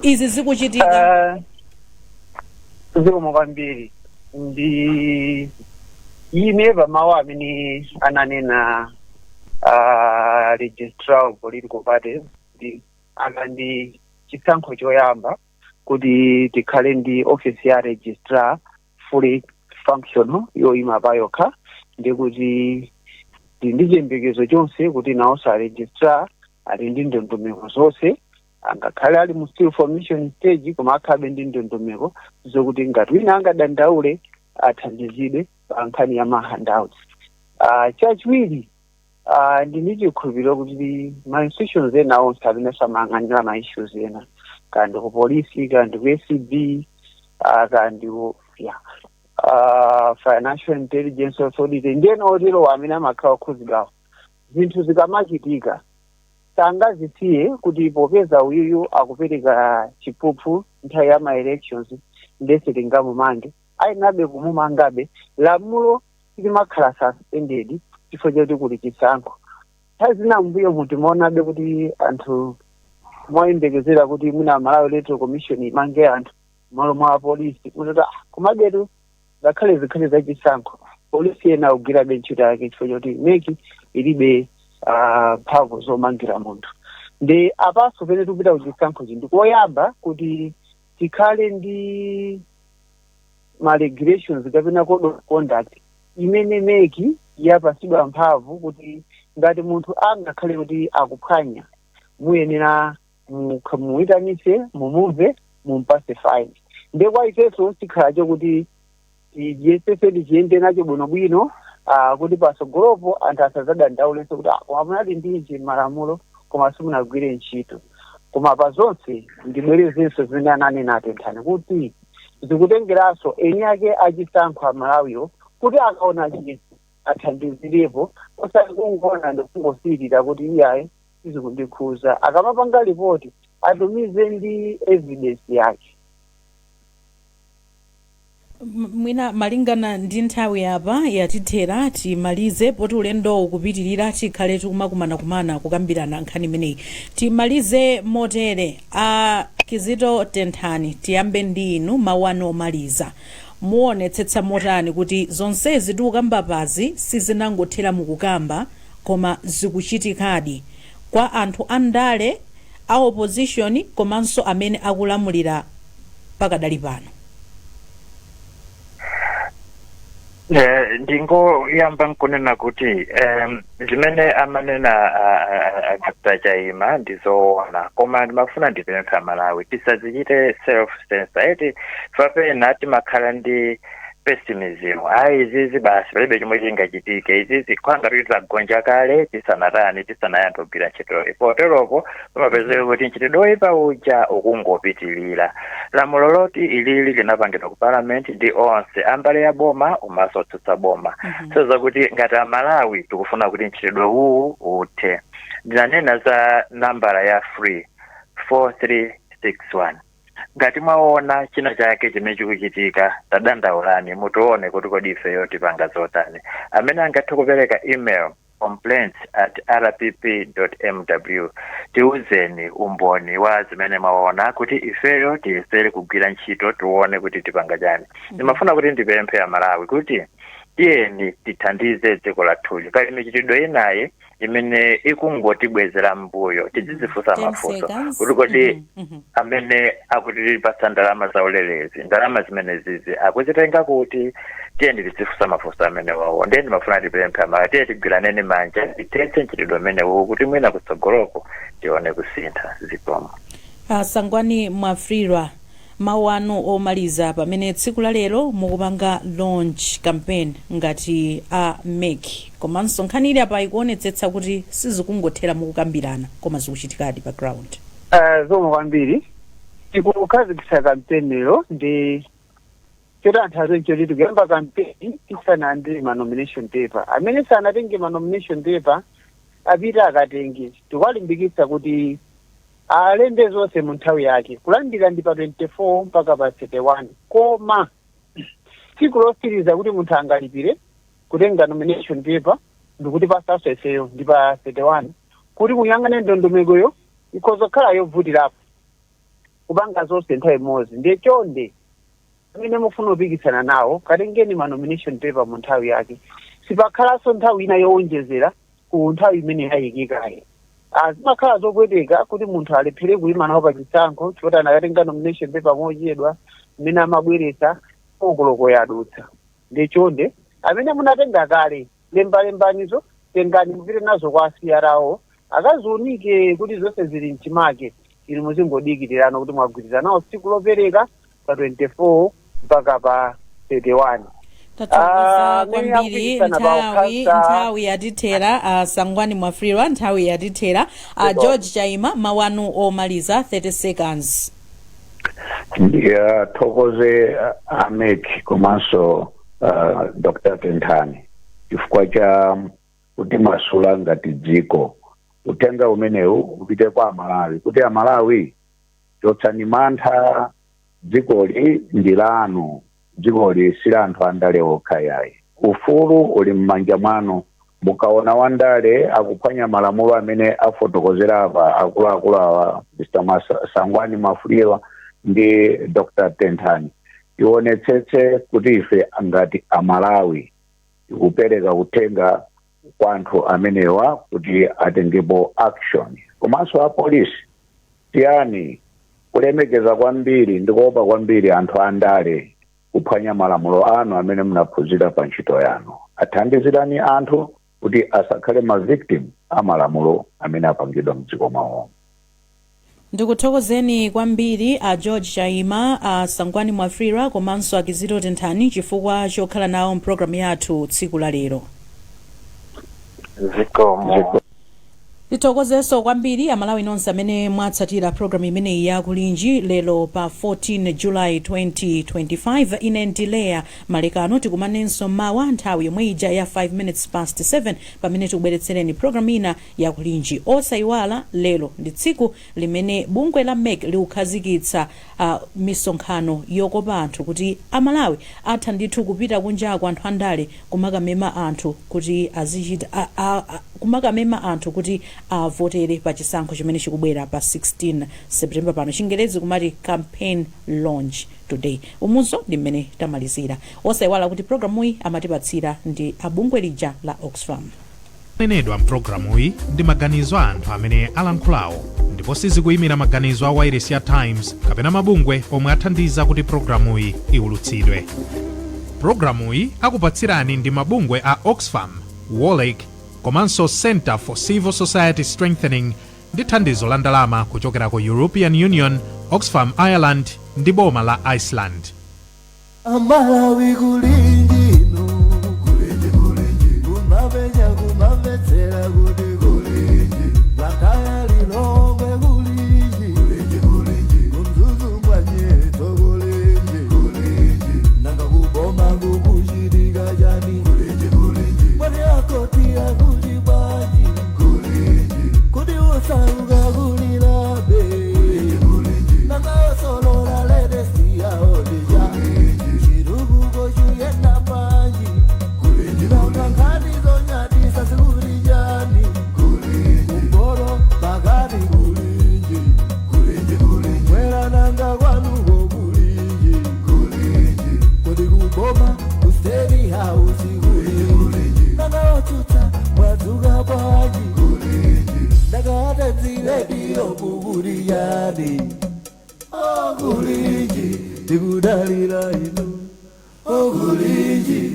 izi zikuchitika? Zikomo kwambiri. Ndi ine pamawu amene ananena Registrar of Political Parties, ndi aka ndi chisankho choyamba kuti tikhale ndi office ya registrar fully functional, yoyima pa yokha, ndi kuti tili ndi chiyembekezo chonse kuti nawonso a registrar ali ndi ndondomeko zonse. Angakhale ali mu still formation stage, koma akhabe ndi ndondomeko zokuti ngati wina angadandaule athandizidwe pa nkhani ya ma handouts. Chachiwiri, ndini chikhulupiriro kuti ma institutions ena onse amene samayang'anira ma issues ena, kandi ku polisi, kandi ku ACB, kandi ku yeah, Financial Intelligence Authority ndi ena otero amene amakhala okhuzidwawo, zinthu zikamachitika sangazisiye kuti popeza uyuyu akupereka chiphuphu nthawi ya ma elections ndese tingamumange. Ayinabe kumumangabe. Lamulo silimakhala suspended chifukwa choti kuli chisankho. Nthawi zina mbuyo mutimaonabe kuti anthu moyembekezera kuti mwina Malawi Electoral Commission imange anthu malo mwa apolisi, mutoti komabetu ngakhale zikhale zachisankho, polisi ena akugwirabe ntchito yake chifukwa choti MEC ilibe mphamvu zomangira munthu. Ndi apanso pene tikupita kuchisankhochi, ndikoyamba kuti tikhale ndi ma regulations kapena code of conduct imene MEC yapasidwa mphamvu kuti ngati munthu angakhale kuti akuphwanya, muyenera muyitanise, mumumve, mumpase fine. Ndiye kwa ifenso tikhala chokuti tiyesese tichiyende nacho bwinobwino, kuti pasogolopo anthu asadzadandaulenso kuti koma munali ndinji malamulo koma simunagwire ntchito. Koma pa zonse, ndibwerezenso zimene ananena aTenthani kuti zikutengeranso eni ake achisankho Amalawiwo kuti akaona chinthu athandizirepo, osati kungoona ndikungosiyirira kuti iyayi, sizikundikhuza. Akamapanga ripoti atumize ndi evidence yake. Mwina malingana ndi nthawi apa yatithera, timalize poti ulendo ukupitirira, tikhale tikumakumanakumana kukambirana nkhani imeneyi. Timalize motere: a Kizito Tenthani, tiyambe ndi inu, mawu anu omaliza. Muonetsetsa motani kuti zonsezi tikukamba pazi sizinangothera mukukamba koma zikuchitikadi kwa anthu andale a opposition komanso amene akulamulira pakadali pano? Ndingoyamba nkunena kuti zimene amanena a Dr Chaima ndizoona, koma ndimafuna ndipemphe Amalawi tisazichite self censor eti. Fapena timakhala ndi pessimism, ayi, izizi basi palibe chomwe chingachitike, izizi kwanga titagonja kale tisanatani, tisanayambe kugwira ntchitoyi. Poteropo pamapezeka kuti mchitidwe oyipa uja ukungopitilira. Lamulo loti ilili linapangidwa ku parliament ndi onse ambali ya boma komanso otsutsa boma, so zakuti ngati Amalawi tikufuna kuti mchitidwe uwu uthe, ndinanena za nambala ya free 4361. Ngati mwaona china chake chimene chikuchitika, tadandaulani, mutione kuti kodi ifeyo tipanga zotani. Amene angathe kupereka email, complaints@rpp.mw, tiuzeni umboni wa zimene mwaona kuti ifeyo tiyesere kugwira ntchito, tione kuti tipanga chani. Ndimafuna kuti ndipemphe Amalawi kuti tiyeni tithandize dziko lathuli. Pali michitidwe inayi imene ikungotibwezera mbuyo, tidzizifunsa 10 mafunso seconds. kuti kodi amene akutipatsa ndalama zaulelezi, ndalama zimenezizi akuzitenga kuti? Tiyeni tidzifunsa mafunso amene wawo. Ndiye ndimafuna tipemphe Amalawi, tiye tigwiraneni manja, tithetse mchitidwe umenewu kuti mwina kutsogoloko tione kusintha. Zikomo. Sangwani Mwafulirwa, mawu anu omaliza pamene tsiku la lero mukupanga launch campaign ngati a MEC, komanso nkhani ili apa ikuonetsetsa kuti sizikungothera mukukambirana koma zikuchitikadi pa ground. Zomwe kwambiri tikukhazikitsa kampeniyo ndi chotanthauza nchoti tikuyamba kampeni tisanandire ma nomination paper. Amene sanatenge ma nomination paper apite akatenge. Tikuwalimbikitsa kuti alembe zonse mu nthawi yake. Kulandira ndi pa 24 mpaka pa 31, koma tsiku losiriza kuti munthu angalipire kutenga nomination paper ndikuti pasaso ifeyo ndi pa 31, kuti kuyang'ana ndondomekoyo ikhoza kukhala yovutirapo kupanga zonse nthawi imodzi. Ndiye chonde, amene mufuna kupikisana nawo, katengeni ma nomination paper mu nthawi yake. Sipakhalanso nthawi ina yowonjezera ku nthawi imene yayikikayi. Zimakhala zopweteka kuti munthu alephere kuyima nawo pa chisankho choti anakatenga nomination paper mochedwa, mmene amabweretsa okoloko yadutsa. Ndiye chonde, amene munatenga kale, lembalembanizo, tengani mupite nazo kwa CRO akaziunike kuti zonse zili mchimake. Inu muzingodikilirano kuti mwagwirizana nawo tsiku lopereka pa 24 mpaka pa 31. Tathokoza Ah, mmene kwambiri. akupikisana pa Nthawi ukhansa. nthawi yatithera. Sangwani Mwafulirwa, nthawi yatithera. George Chaima, mawu anu omaliza, 30 seconds. Ndiyathokoze a MEC komanso Dr Tenthani chifukwa cha kuti masula ngati dziko. Uthenga umenewu upite kwa Amalawi kuti Amalawi, chotsani mantha, dzikoli ndi lanu, dzikoli si la anthu andale okha yayi. Ufulu uli m'manja mwanu. Mukaona wandale akuphwanya malamulo amene afotokozera apa akuluakulu awa, Mr Sangwani Mwafulirwa ndi Dr Tenthani, tionetsetse kuti ife ngati Amalawi tikupereka uthenga kwa anthu amenewa kuti atengepo action. Komanso apolisi, tiyani kulemekeza kwambiri ndi kuopa kwambiri anthu andale kuphwanya malamulo anu amene munaphunzira pa ntchito yanu. Athandizirani anthu kuti asakhale ma victim a malamulo amene apangidwa mdziko mwawo. Ndikuthokozeni kwambiri a George Chaima, a Sangwani Mwafulirwa komanso a Kizito Tenthani chifukwa chokhala nawo mpulogalamu yathu tsiku la lero. Zikomo. Tithokozenso kwambiri Amalawi nonse amene mwatsatira programu imeneyi ya Kulinji lero pa 14 July 2025. Ine ndileya Malekano. Tikumanenso mawa nthawi yomwe ija ya 5 minutes past 7 pamene tikubweretsereni programu ina ya Kulinji. Osayiwala, lero ndi tsiku limene bungwe la MEC likukhazikitsa misonkhano yokopa anthu kuti Amalawi atha ndithu kupita kunjako, anthu andale kumakamema anthu kuti azichita kumakamema anthu kuti avotere pa chisankho chimene chikubwera pa 16 September pano. Chingerezi kumati campaign launch today. Umunso ndi mmene tamalizira. Osayiwala kuti programuyi amatipatsira ndi abungwe lija la Oxfam. Nenedwa mpulogalamuyi ndi maganizo a anthu amene alankhulawo ndipo sizikuyimira maganizo a wailesi ya Times kapena mabungwe omwe athandiza kuti pulogalamuyi iwulutsidwe. Pulogalamuyi akupatsirani ndi mabungwe a Oxfam, Wolrec komanso Center for Civil Society Strengthening ndi thandizo la ndalama kuchokera ku European Union, Oxfam Ireland ndi boma la Iceland. Amalawi, kulinjino, kulinji, kulinji, kumapenya kumamvetsera kuti kulinji, Blantyre, Lilongwe, kulinji, kulinji, kulinji, kuMzuzu mwanyeto, kulinji, kulinji, nanga kuboma kukuchitika chani? Kulinji, kulinji, mwani akoti akuti bwanji? Kulinji, kuti usauka kulilabe? Kulinji, kulinji, nanga osolola ledesiyaodija chirukuko chuyenda panji? Nanga nkhani zonyadisa zikuli chani? Kumboro pakati, kulinji, mwera, nanga kwanuko kulinji? Kodi kuboma ku State House kulinji? Nanga otsutsa mwadzuka bwanji? Ndakatadzilediyo kukuli chani? Okulinji, tikudalira inu, okulinji.